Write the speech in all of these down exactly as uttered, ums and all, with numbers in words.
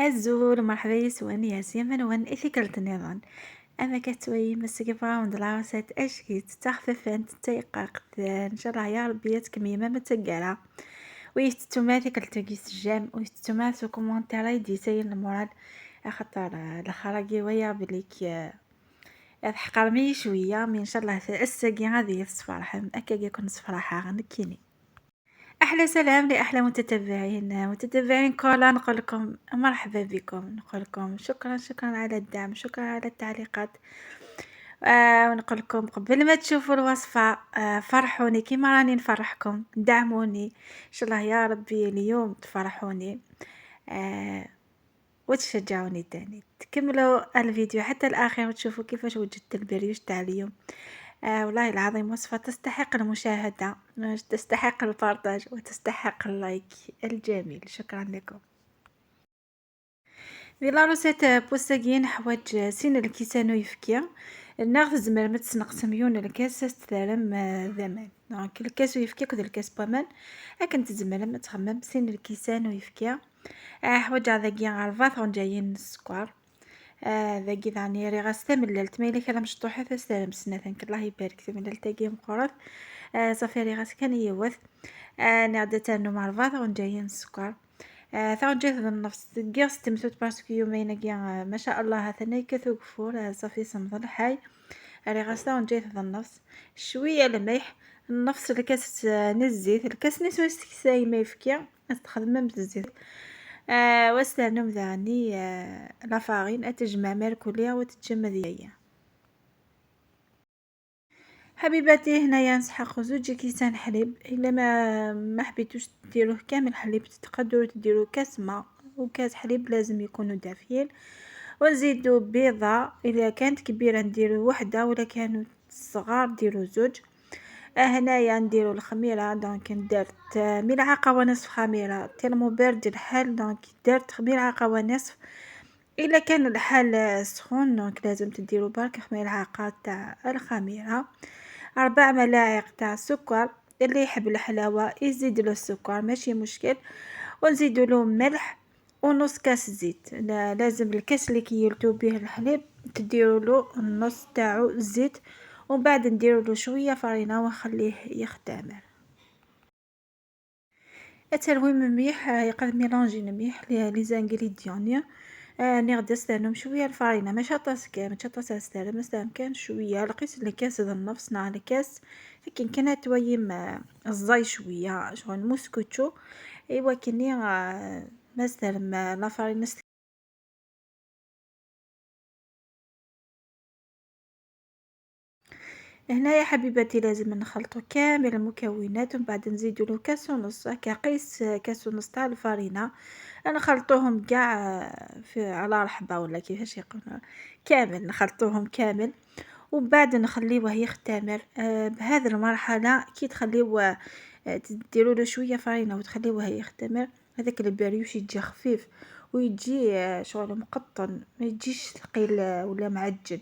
Azul, merḥba yes-wen, yas yaman-wen i tikkelt nniḍen. Ama ka tettwayim ass-agi ɣur-wen d la recette ajkit d taxfifant d tayqaqt, ncallah ya Rebbi ad tkem yemma ma d taggara. Ur yi-tettum ara tikkelt-agi s jjem, ur yi-tettum ara s ukumantir ay d-yettayen lmural, axaṭer, eh, lexxer-agi waya belli k-, eh, ad tḥeqrem-iyi cwiya, mi ncallah ass-agi ad iyi-tesferḥem, akkagi ad ken-sferḥeɣ nekkini. أحلى سلام لأحلى متتبعين، متتبعين كولا، نقول لكم مرحبا بكم، نقول لكم شكرا، شكرا على الدعم، شكرا على التعليقات. آه، ونقول لكم قبل ما تشوفوا الوصفة، آه، فرحوني كيما راني نفرحكم، دعموني إن شاء الله يا ربي اليوم تفرحوني. آه، وتشجعوني تاني، تكملوا الفيديو حتى الأخير وتشوفوا كيفاش وجدت البريوش تاع اليوم. آه، والله العظيم وصفة تستحق المشاهدة، تستحق البارطاج وتستحق اللايك الجميل. شكرا لكم. Di la recette n wass-agi نحوج سين الكيسان ويفكي، ناغ تزمرم تسنقسم يون الكاس استثارم، آه، ذمان. Donc الكاس ويفكي كذا الكاس بوامان، أكن تزمرم تخمم سين الكيسان ويفكي. آه، حوايج داكي غربة ثون جايين السكر. آه، داكي ثاني ريغاس ثمللت، ما إلا كان مشطوحة فاستلم سنة ثانك الله يبارك ثمللت داكي مقرف. آه، صافي ريغاس كان يوث. آه، نعدة تانو مع ربعض ثون جايين السكر. آه، ثون جايت ذا النفس دقيق ستمتوت باسكو يومين كيا، آه، ما شاء الله ثاني كثو قفور، آه، صافي سمض الحي. ريغاس ثون جايت ذا النفس. شوية الملح، نفس الكاس، آه، نزيت، الكاس نسوي سكساي ما يفكي. استخدمم الزيت. آه، واستعملهم ذاني، آه، la farine، اتجمع ميركوليا وتتجمع ذيايا. حبيباتي، هنايا نسحق زوج كيسان حليب، الا ما، ما حبيتوش ديروه كامل حليب، تقدروا تديروا كاس ماء وكاس حليب، لازم يكونوا دافيين. ونزيدوا بيضة، الا كانت كبيرة نديروا وحدة، ولا كانوا صغار ديروا زوج. آه، هنايا نديرو الخميرة، donc درت ملعقة ونصف خميرة، tellement بارد الحال، donc درت ملعقة ونصف. إلا كان الحال سخون، donc لازم تديرو برك ملعقة تاع الخميرة. أربع ملاعق تاع سكر، اللي يحب الحلاوة يزيد له السكر، ماشي مشكل. ونزيدو له ملح ونص كاس زيت. لا-، لازم الكاس اللي كيلتو بيه الحليب تديرو له النص تاعو زيت، ومن بعد نديرو له شوية فرينة ونخليه يختمر. اتروي مليح، آه، يقد ميلونجي مليح لي، لي زانغريديون. آه، نغدس لهم شوية الفرينة، ماشي طاس كامل، ماشي طاس استعلم، استعلم كان شوية، لقيت الكاس ذا النفس ناع الكاس، لكن كان تويم، آه، الزاي شوية، شغل موسكوتشو. ايوا كني، آه، مثلا ما لا فارين نست-، هنايا حبيباتي لازم نخلطو كامل المكونات، ومن بعد نزيدو له كاس ونص، هكا قيس كاس ونص تاع الفرينة، نخلطوهم كاع في، على رحبة ولا كيفاش يقولوا، كامل نخلطوهم كامل، ومن بعد نخليوه يختمر. آه، بهذه المرحلة كي تخليوه، آه، تديرو له شوية فرينة وتخليوه يختمر، هذاك البريوش يجي خفيف ويجي، آه، شغل مقطن، ما يجيش ثقيل، آه، ولا معجن.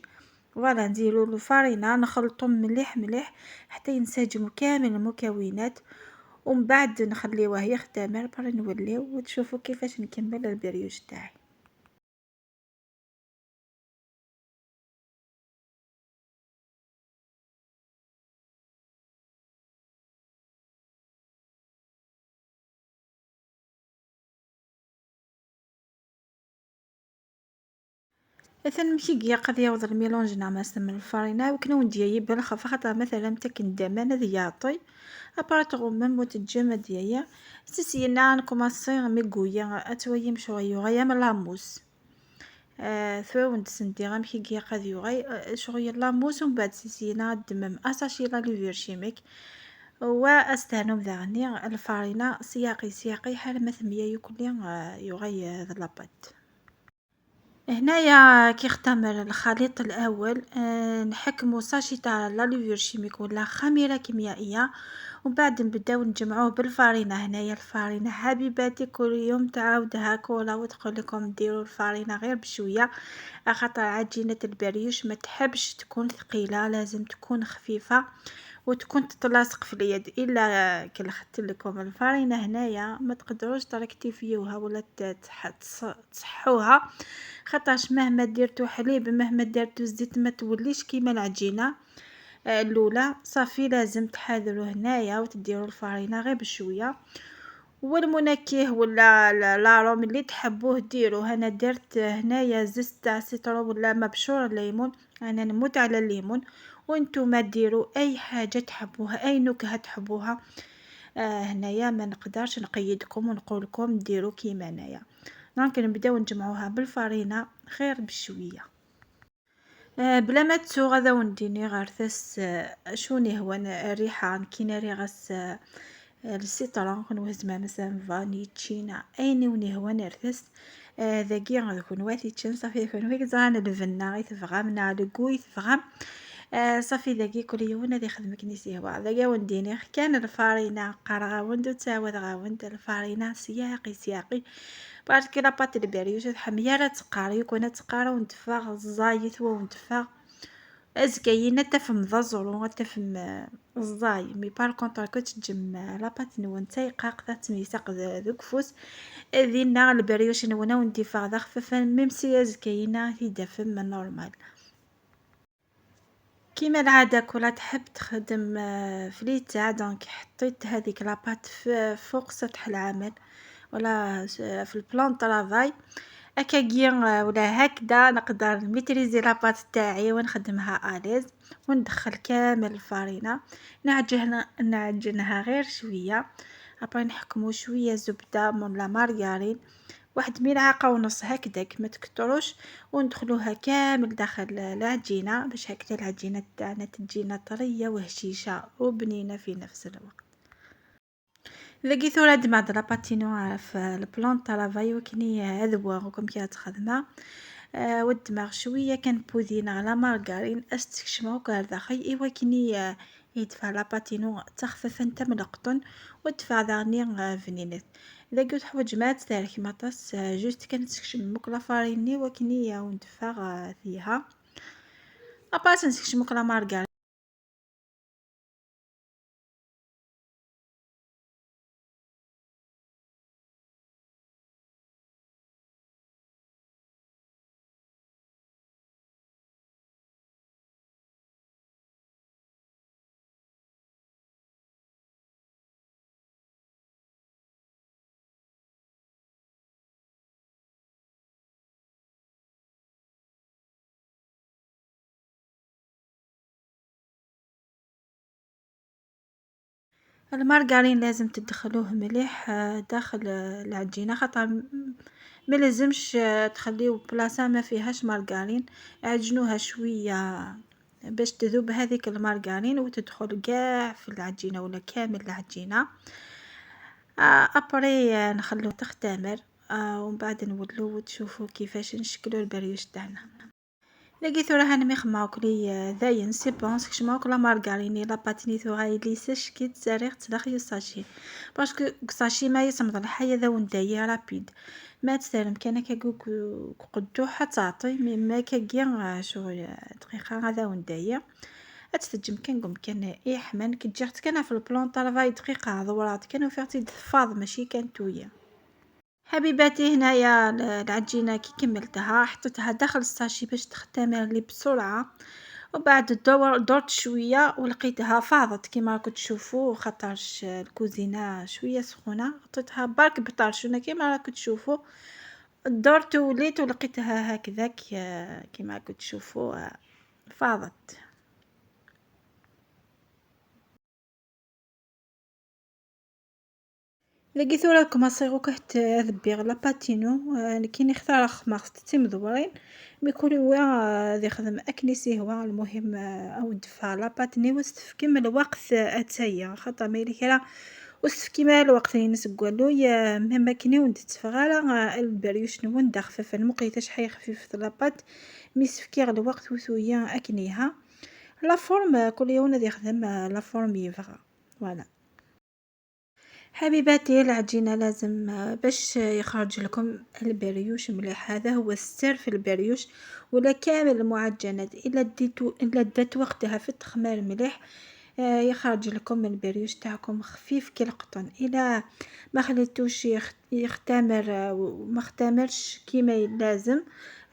Voilà، نديرو له فرينة، نخلطو مليح مليح حتى ينسجموا كامل المكونات، ومن بعد نخليوه يختمر برا نوليو وتشوفوا كيفاش نكمل البريوش تاعي. atan مكي قياق هذا يوض الميلونج نعم اسم الفرينة، وكنا وندي يبان خف خاطر مثلا تكن دمان هذا يعطي ابارت غمم وتجمد يا. سيسينا نكوماسي ميغويا اتويم شوية غيا من لاموس. آه، ثوي وندسن ديغا مكي قياق هذا يغي، آه، شغل لاموس، ومن بعد سيسينا الدمم اساشي لا ليفير شيميك. واستهنم داغني الفارينة سياقي سياقي حال ما ثمية يكلي، آه، يغي، آه، ذا لاباط. هنايا كي اختمر الخليط الاول، آه، نحكمو ساشي تاع لا ليفير شيميك ولا خميرة كيميائية، ومن بعد نبداو نجمعوه بالفارينة. هنايا الفارينة حبيباتي كل يوم تعاودها كولا وتقول لكم ديروا الفارينة غير بشوية، خاطر عجينة البريوش ما تحبش تكون ثقيلة، لازم تكون خفيفة وتكون تتلاصق في اليد. إلا كي لخت لكم الفارينة هنايا ما تقدروش تركتيفيوها ولا ت-، تح-، تص-، تصحوها، خاطرش مهما درتو حليب، مهما درتو زيت، ما توليش كيما العجينة، آه، الأولى. صافي، لازم تحذروا هنايا وتديروا الفارينة غير بشوية، والمنكه ولا ال-، لاروم اللي تحبوه ديروه. أنا درت هنايا زست تاع سيترون ولا مبشور الليمون، أنا نموت على الليمون، وانتوما ديروا أي حاجة تحبوها، أي نكهة تحبوها. آه، هنايا ما نقدرش نقيدكم ونقولكم ديروا كيما أنايا. دونك نبداو نجمعوها بالفارينة خير بشوية. آه، بلا ما تسوغ هذا ونديني غير ثس، آه، شو نهوان الريحة، كينا ريغس، آه، السيترون، كون وزمة مثلًا فاني، تشينا، أين ونهوان رثس. آه، ذاكي غنكون واتي تشن، صافي كون ويك زغان البنة غي تفغام، ناع لكوي تفغام. آه، صافي ذاكي كل يوم هذا يخدمك نسيوا. ذاكي ونديني كان الفارينة، قرغاوند وتعاود غاوند الفارينة، سياقي، سياقي. باسكو لاباط الباريوش تحمي راه تقاري، كون تقارا ونتفاغ الزايت ونتفاغ. أزكاينا تفهم ضزرو، تفهم، آه، الزاي. مي بار كونتر كنت تجمع لاباط نون تايقاق تتميسق ذ-، ذوك فوس. دينا البريوش نونا وندفع ذا خففا، ميم سي أزكاينا يدفم نورمال. كيما العادة كلها تحب تخدم، آه، فليتة، دونك حطيت هذيك لاباط ف-، فوق سطح العمل ولا س-، في البلان طرافاي. هكاكيا، آه، ولا هكذا نقدر نميتريزي لاباط تاعي ونخدمها أليز، وندخل كامل الفرينة، نعجن-، نعجنها غير شوية، ابري نحكمو شوية زبدة ولا مارغرين، واحد ملعقة ونص هكذاك، ما تكتروش، وندخلوها كامل داخل العجينة باش هكذا العجينة تاعنا تجينا طرية وهشيشة وبنينة في نفس الوقت. ذاكي ثورة دمعت لاباتينو في البلان تاع لافاي وكني هذا هو كم كي تخدمه. آه، والدماغ شوية كان بودينة على مارغرين، استكشمه وكار داخل. إيوا كني، آه، يدفع لاباتينو تخفف انت من القطن، ودفع داغني، آه، فنينات. ذاكي تحوج ما تستهلك مطاس، آه، جوست كانت تكشم مك لافاريني وكني، آه، وندفع، آه، فيها. أباس نسكشم مك لا مارغرين. المارغرين لازم تدخلوه مليح، آه، داخل، آه، العجينة، خاطر م-، ما لازمش، آه، تخليو بلاصة ما فيهاش مارغرين. عجنوها شوية باش تذوب هذيك المارغرين وتدخل قاع في العجينة ولا كامل العجينة. آه، ابري، آه، نخلوه تختمر، آه، ومن بعد نولو وتشوفوا كيفاش نشكلوا البريوش تاعنا. لقيتو راه انا مخمه وكلي، آه، داين سي بون سكشما وكلا مارغريني لا باتنيتو هاي لي سيش كي تساريخ تداخل الساشي، باسكو ساشي ما يسمض الحياه ذا وندايا رابيد. ما تستلم كان كاكو قدو حتى تعطي مي ما كاكيا، آه، شغل، آه، دقيقه هذا وندايا. اتسجم كان قم كان يحمن كي تجي كان في البلون طرافاي دقيقه دورات كانوا فيها تيد فاض ماشي كان تويا. حبيباتي، هنايا ال-، العجينة كي كملتها حطيتها داخل الساشي باش تختمر لي بسرعة، وبعد دور-، دورت شوية ولقيتها فاضت كيما راكم تشوفوا، خاطرش الكوزينة شوية سخونة، حطيتها برك بطرشونة كيما راكم تشوفوا. دورت ووليت ولقيتها هكذاك، آه، كيما راكم تشوفوا، آه، فاضت. لقيتو راكم اصيغو كحت ذبيغ لاباتينو، آه، كي نختار خماس تيمدورين، مي كل هو، آه، ذي خدم اكني سي هو. المهم، آه، او دفع لاباتني واستفكم الوقت، آه، اتايا خاطر ما يلي كرا واستفكم الوقت اللي نسقلو يا مهما كني ونتفغ على، آه، البريوش نون داخفف المقيتش حي خفيف لابات، مي سفكيغ الوقت وثويا اكنيها. لا فورم، آه، كل يوم ذي خدم، آه، لا فورم يبغى. فوالا. حبيباتي، العجينة لازم، آه، باش يخرج لكم البريوش مليح. هذا هو السر في البريوش، ولا كامل المعجنات إلا ديتو، إلا دات وقتها في التخمار مليح، آه، يخرج لكم البريوش تاعكم خفيف كي القطن. إلا ما خليتوش يخ-، يختمر، آه، وما اختمرش كيما لازم،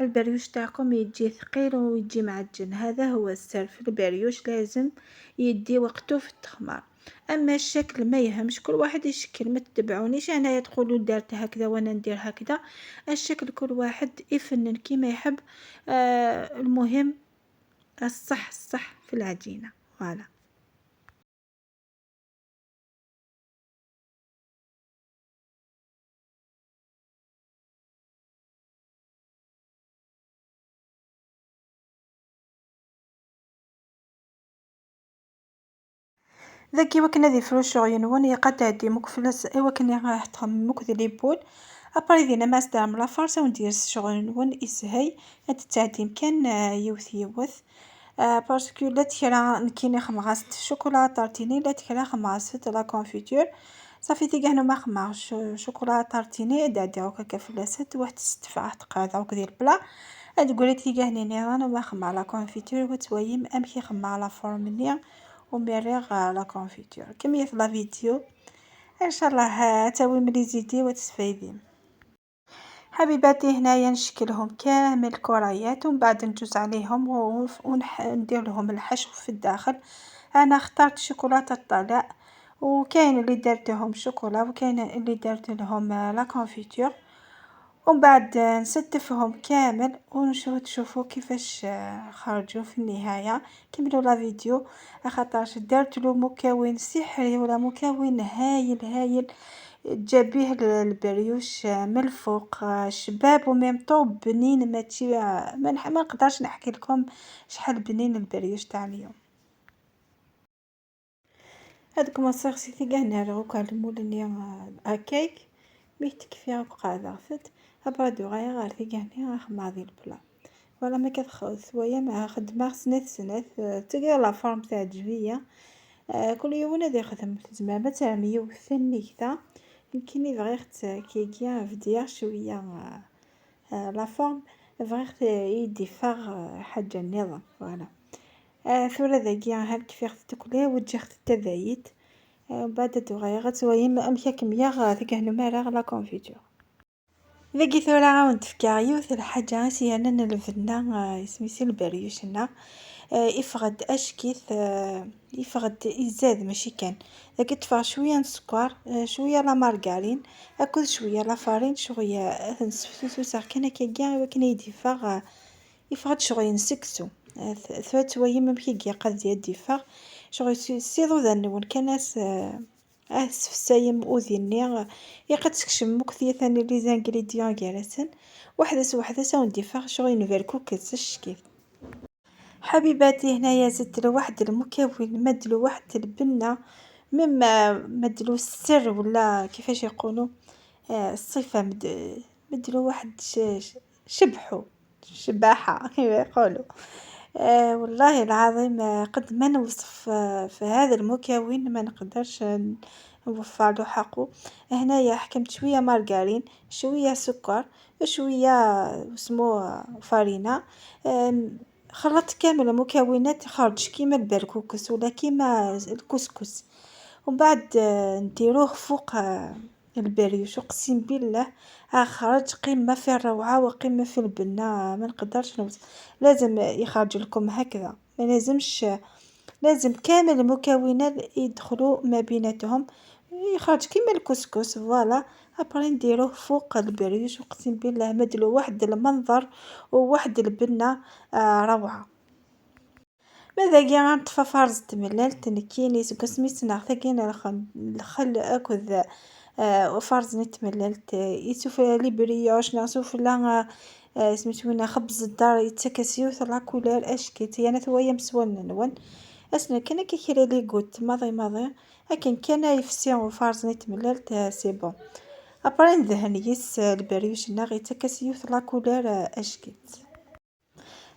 البريوش تاعكم يجي ثقيل ويجي معجن. هذا هو السر في البريوش، لازم يدي وقته في التخمار. أما الشكل ما يهمش، كل واحد يشكل، ما تتبعونيش أنايا تقولوا دارت هكذا وأنا ندير هكذا. الشكل كل واحد يفنن كيما يحب. آه، المهم الصح، الصح في العجينة. Voilà. ذاكي وكنا ذي فروش عيونون يقطع دي مكفلس، ايوا كنا راح تخمم مكذ لي بول. ابري دينا ما استعمل لا فارس وندير الشغل نون اسهي، هاد التعديم كان، آه، يوث يوث. آه، باسكو لا تكرا نكيني خمغاست شوكولا طارتيني، لا تكرا خمغاست لا كونفيتور. صافي تيقهنو ما خمغ شو-، شوكولا طارتيني، دعدي هكا كفلست واحد ست فاح تقاعد هاك ديال بلا. هاد قولي تيقهني نيران وما خمغ لا كونفيتور وتوايم امشي خمغ لا فورم نيا وميريغ لا كونفيتور. كمية لا فيديو ان شاء الله، آه، تاوي ملي زيدي وتستفيدي. حبيباتي، هنايا نشكلهم كامل كريات ومن بعد نجوز عليهم و-، ونح-، ندير لهم الحشو في الداخل. انا اخترت شوكولاته الطلاء، وكاين اللي درتهم شوكولا وكاين اللي درت لهم، آه، لا كونفيتور. ومن بعد، آه، نستفهم كامل ونشوف، تشوفوا كيفاش، آه، خرجوا في النهايه. كملوا لا فيديو، خاطرش درت له مكون سحري ولا مكون هايل هايل. جابيه ال-، البريوش من الفوق، آه، شباب وميم طو بنين، ماشي، آه، ما نح-، ما نقدرش نحكي لكم شحال بنين البريوش تاع اليوم. هذوك ما صيغسي تيقهني على غوك على المولنيا، آه، هكاك مي تكفي غوك قاعدة فت. هبرا دو غاية غير تيقهني راح مع ذي البلا. Voilà، ما كتخ-، ثوايا مع خدمة سنات سنات، آه، تقرا لا فورم تاع الجبية. آه، كل يوم انا دي خدم زعما تاع مية وثني كذا. يمكن يبغي يخت-، كي يجي فديا شوية، آه، آه، لا فورم، يبغي يخت-، يدي فاغ، آه، حاجة نظام، voilà. آه، ثورة ذاكي هاك في خت تكلي وتجي خت التبايت. آه، ومن بعد تغير غتويم أمشاك مية غا ذيك هنو مالا لا كونفيتور. ذاكي ثورة عاود تفكر يوث الحاجة سي أنا نلفنا، آه، اسمي سي البريوشنا. آه، يفغد أشكيث، آه، يفغد يزاد ماشي كان. ذاكي تفغ شوية نسكر، آه، شوية لا مارغرين، أكل شوية لا فارين، شوية، آه، نسفتو سوسر كان هكا كاع، ولكن يدي فغ، آه، يفغد شغل ينسكسو. آه، ث-، ثوات ويا ما مكيكي قد يدي فغ. شغل سي-، سيضو ذا نون كان اس-، آه، آه، سفسايم أوذيني، آه، يقد تكشم مكثية ثاني لي زانغريديون كارثن. وحدة س-، وحدة ساون دي فغ شغل ينفركو كتسش كيف. حبيباتي، هنايا زدت له واحد المكون، مدلو واحد البنة، مما مدلو السر ولا كيفاش يقولوا، آه، الصفة مد-، مدلو واحد ش-، ش-، شبحو، شباحة كيما يقولوا. آه، والله العظيم، آه، قد ما نوصف، آه، في هذا المكون ما نقدرش ن-، نوفر له حقه. هنايا حكمت شوية مارغرين، شوية سكر، وشوية اسمو فارينة. آم، خلطت كامل المكونات، خرج كيما البركوكس ولا كيما الكسكس. ومن بعد، آه، نديروه فوق، آه، البريوش، اقسم بالله، آه، خرج قمة في الروعة وقمة في البنة، ما نقدرش نوصف. لازم يخرج لكم هكذا، ما لازمش، لازم كامل المكونات يدخلوا ما بيناتهم، يخرج كيما الكسكس. Voilà، ابري نديروه فوق البريوش، اقسم بالله مدلو واحد المنظر وواحد البنة، آه، روعة. ماذا كي غنطفى فرز تملالت نكيني سكسمي سناغ تاكين الخل، الخل اكد، آه، وفرز نتملالت، آه، يسوف لي بريوش ناسوف لا، آه، آه، سميتو وين خبز الدار يتسكسيو ثلا كولار اشكيت. انا ثويا مسوال نون. اسنا كان كيكيري لي غوت ماضي ماضي، لكن كان يفسي وفرز نتملالت، آه، c'est bon. ابري ندهن يس، آه، البريوش ناغي يتسكسيو ثلا كولار، آه، اشكيت.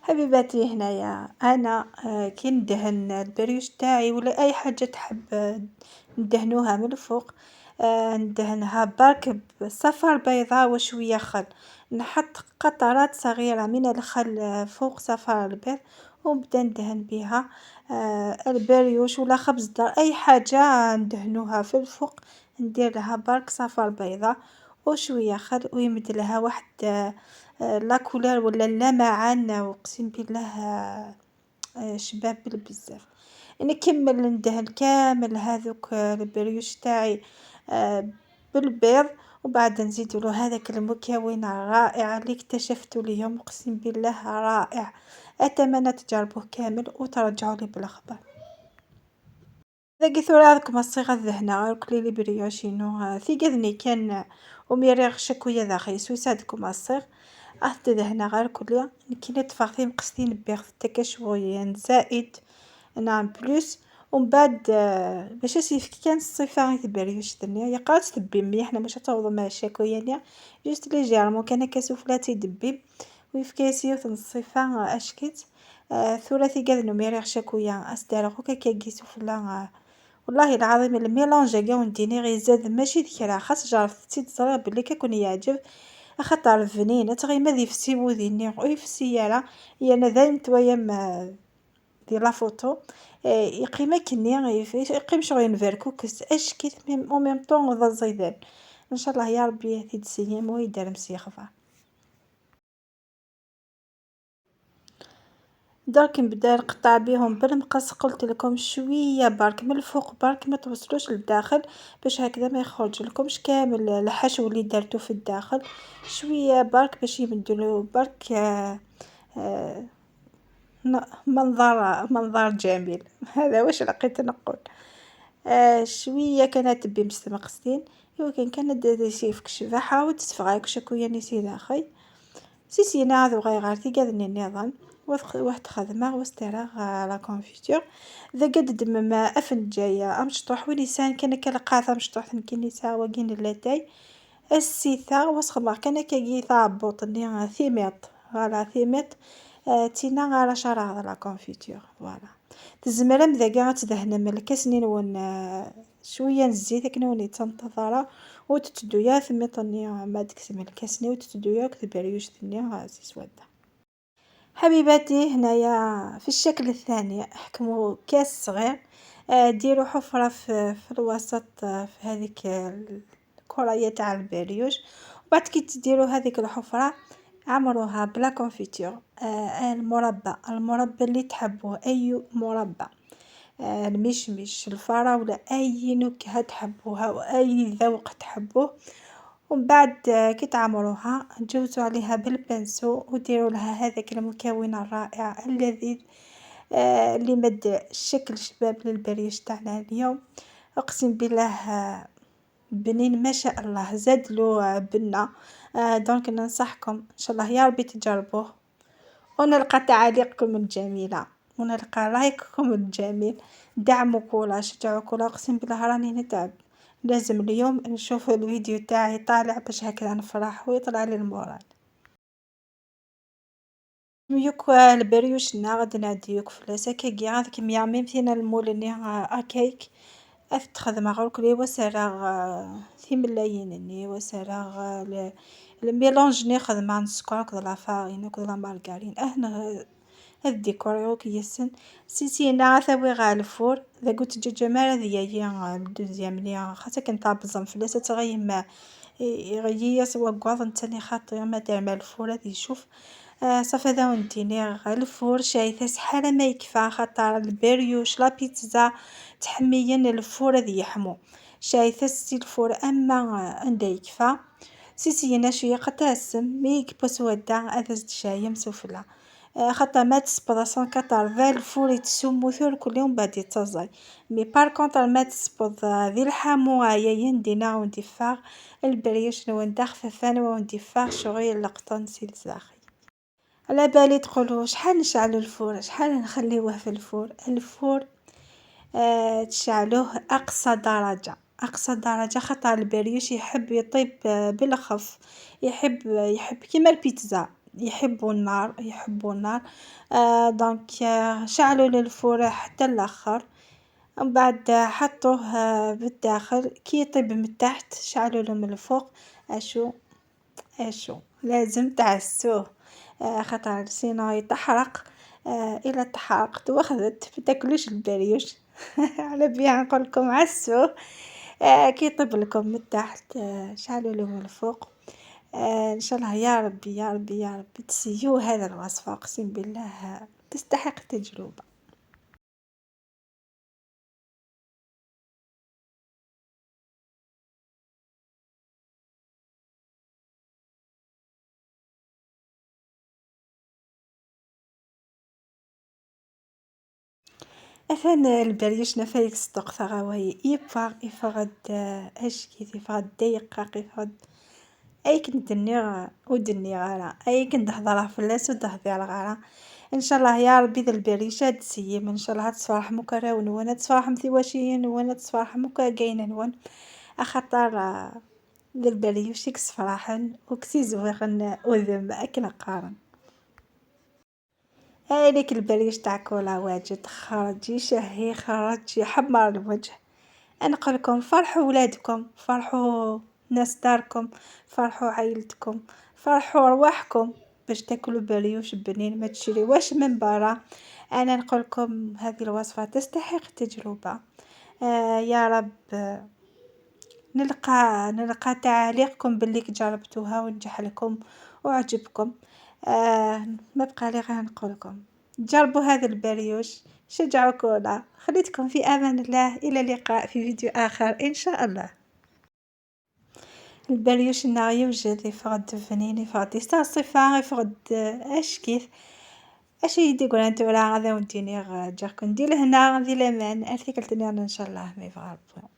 حبيباتي، هنايا انا، آه، كي ندهن البريوش تاعي ولا اي حاجه تحب، آه، ندهنوها من الفوق، آه، ندهنها برك بصفار بيضة وشوية خل. نحط قطرات صغيرة من الخل فوق صفار البيض، ونبدا ندهن بها، آه، البريوش ولا خبز الدار، اي حاجة ندهنوها في الفوق. ندير لها برك صفار بيضة وشوية خل، ويمد لها واحد، آه، آه، la couleur ولا اللمعان، اقسم بالله، آه، آه، شباب بزاف. نكمل ندهن كامل هذوك، آه، البريوش تاعي، آه، بالبيض، وبعد نزيدو له هذاك المكون الرائع اللي اكتشفتو اليوم، اقسم بالله رائع. اتمنى تجربوه كامل وترجعوا لي بالاخبار. داكي ثورة هذاك مصيغ الذهنة، غير كلي لي بريوشينو، آه، ثيقاذني كان، آه، وميريغ شكوية داخل سويسا هذاك مصيغ. اه، تدهنا غير كلي، نكي نطفى ثيم قستين بيغ تكشويا زائد، نعم، plus. ومن بعد، آه، باش اسيف كان الصفة غير بريوش الدنيا، يا قالت تبي مليح، حنا مش هتعوض مع الشكوية نيا، juste légèrement كان كسوفلاتي دبي. ويفكاس يوث نص صفة، آه، أشكت. آه، ثلاثي قاذ نميري غشا كويا أستارغ وكاكاكي سفلى، آه. والله العظيم الميلونج هاكا ونديني غير زاد ماشي ذكرى، خاص جربت تزرى بلي كيكون يعجب، خاطر بنين تغي ما ذي فسي وذيني ويفسي يالا. يانا دايم تويا ما دي لا فوتو، آه، يقيم كني يف-، يقيم شغل ينفركوكس اشكي ميم او ميم طون وضا زيدان. ان شاء الله يا ربي تيد سيام ويدار مسيخفه. درك نبدا نقطع بيهم بالمقص، قلت لكم شويه برك من الفوق، برك ما توصلوش للداخل، باش هكذا ما يخرج لكمش كامل الحشو اللي درتو في الداخل. شويه برك باش يمدلو برك، آه، آه، ن-، منظر، منظر جميل. هذا واش لقيت نقول. آه، شويه كانت تبي مستمقصين، ايوا كان كان د-، د-، شي فك شباحه وتتفغايك شكويه نسيت اخي. سيسينا هذو غيغار تيقادني نيضان، وثخ-، واحد خدمة واسترى غا لا كونفيتور. ذا قد دمما افنجايا امشطوح ولسان كان كالقاثة مشطوح ثنكين يسعى وقين اللاتاي. السيثة وسخمر كان كاقي ثابوط ني ثيميط، فوالا ثيميط. آه، تينا غا راه شرا هذا لا كونفيتور، فوالا. تزمرم ذاكا غتدهنم الكاس نين ون، آه، شوية نزيت كنوني تنتظر، وتتدويا ثمي طني ما دكتم الكاسني وتتدويا وكتبريوش ثني غازي سوادة. حبيباتي، هنايا في الشكل الثاني احكموا كاس صغير، آه، ديروا حفرة في، في الوسط، آه، في هذيك الكرية تاع البريوش، وبعد كي تديروا هذيك الحفرة عمروها بلا كونفيتور، آه، المربى، المربى اللي تحبوه، أي مربى. آه، المشمش، الفراولة، أي نكهة تحبوها وأي ذوق تحبوه. ومن بعد، آه، كي تعمروها، تجوزوا عليها بالبانسو وديروا لها هذاك المكون الرائع اللذيذ، آه، اللي مد الشكل شباب للبريوش تاعنا اليوم. أقسم بالله، آه، بنين ما شاء الله، زاد له، آه، بنة. آه، donc ننصحكم إن شاء الله يا ربي تجربوه. ونلقى تعاليقكم الجميلة، ونلقى لايككم الجميل. دعموا كولا، شجعوا كولا، أقسم بالله راني نتعب. لازم اليوم نشوف الفيديو تاعي طالع باش هكذا نفرح ويطلع لي المورال. يوك البريوش نا غادي نعدي يوك فلاس هكاكي، عاد كمية ميم فينا المول ني، آه، أكايك. أف تخدم غير كلي وسراغ، آه، ثيملايين ني وسراغ، آه، ل-، الميلونج ني خدمة عن السكر كذا لا فارين كذا لا مارغرين. أهنا هاد الديكور يوك يسن. سيسينا ثاوي غا الفور، ذا قلت جوج مال هذه هي الدوزيام لي خاصة كنت بزم فلاس تغيم يغيي سوا كواض نتاني خاطر ما دار مع الفور هذه يشوف. آه، صافي هذا ونديني غا الفور شايفة شحال ما يكفى، خاطر البريوش لا بيتزا تحميين الفور هذه يحمو. شايفة سي الفور أما، آه، عنده يكفى. سيسينا شوية قتاسم مي يكبس ودا هذا زد شاية مسوفلة. آه، خاطر ما تسبض أصلا كتر فال الفور يتسمو ثور كل يوم بعد يتزاي. مي بار كونتر ما تسبض، آه، ذي الحامو هيا يندينا وندفاغ البريوش نونداخ ففان وندفاغ شغل لقطن سيل زاخي. على بالي تقولوا: "شحال نشعلوا الفور، شحال نخليوه في الفور؟" الفور، آه، تشعلوه أقصى درجة، أقصى درجة، خاطر البريوش يحب يطيب، آه، بالخف، يحب، يحب كيما البيتزا، يحبوا النار، يحبوا النار. آه، donc، آه، شعلوا للفور حتى الآخر. ومن بعد حطوه، آه، بالداخل، كي يطيب من تحت شعلوا له من الفوق. اشو، اشو، لازم تعسوه، آه، خاطر sinon يتحرق. آه، الا تحرقت وخذت، ما تاكلوش البريوش. على بيها نقول لكم عسوه. آه، كي يطيب لكم من تحت، آه، شعلوا له من الفوق. آه، ان شاء الله يا ربي، يا ربي، يا ربي تسيو هذا الوصفة، اقسم بالله، آه، تستحق التجربة. أثان البريوش نفايك صدق ثغاوي يبغى يفغد، آه، أشكي يفغد ديقاق يفغد. أي كنت دنيغ ودنيغ على أي كنت هضره فلاس ودهضي على غارة. إن شاء الله يا ربي ذا البريش هاد السيم، إن شاء الله هاد تصفرح مكراون وانا تصفرح مثيواشيين وانا تصفرح مكاقين ون. أخطر، آه، ذا البريوش يكسفراحن وكسي زويغن أذم أكن قارن. هاي ليك البريش تاع كولا واجد، خرج يشهي، خرج يحمر الوجه. نقولكم فرحوا ولادكم، فرحوا ناس داركم، فرحوا عائلتكم، فرحوا رواحكم باش تاكلوا بريوش بنين، ما تشريوهش من برا. انا نقولكم هذه الوصفة تستحق التجربة. آه، يا رب، آه، نلقى، نلقى تعاليقكم باللي جربتوها ونجح لكم وعجبكم. آه، ما بقى لي غير نقولكم جربوا هذا البريوش، شجعوا كولا. خليتكم في امان الله، الى اللقاء في فيديو اخر ان شاء الله. البريوش النار يوجد، يفغد بنين، يفغد يستاهل الصفة، يفغد، آه، اش كيف. اش يدي يقول انت ولا غدا وديني غا جاكم دي لهنا دي لمان ارتكلتني ان شاء الله ما يفغد.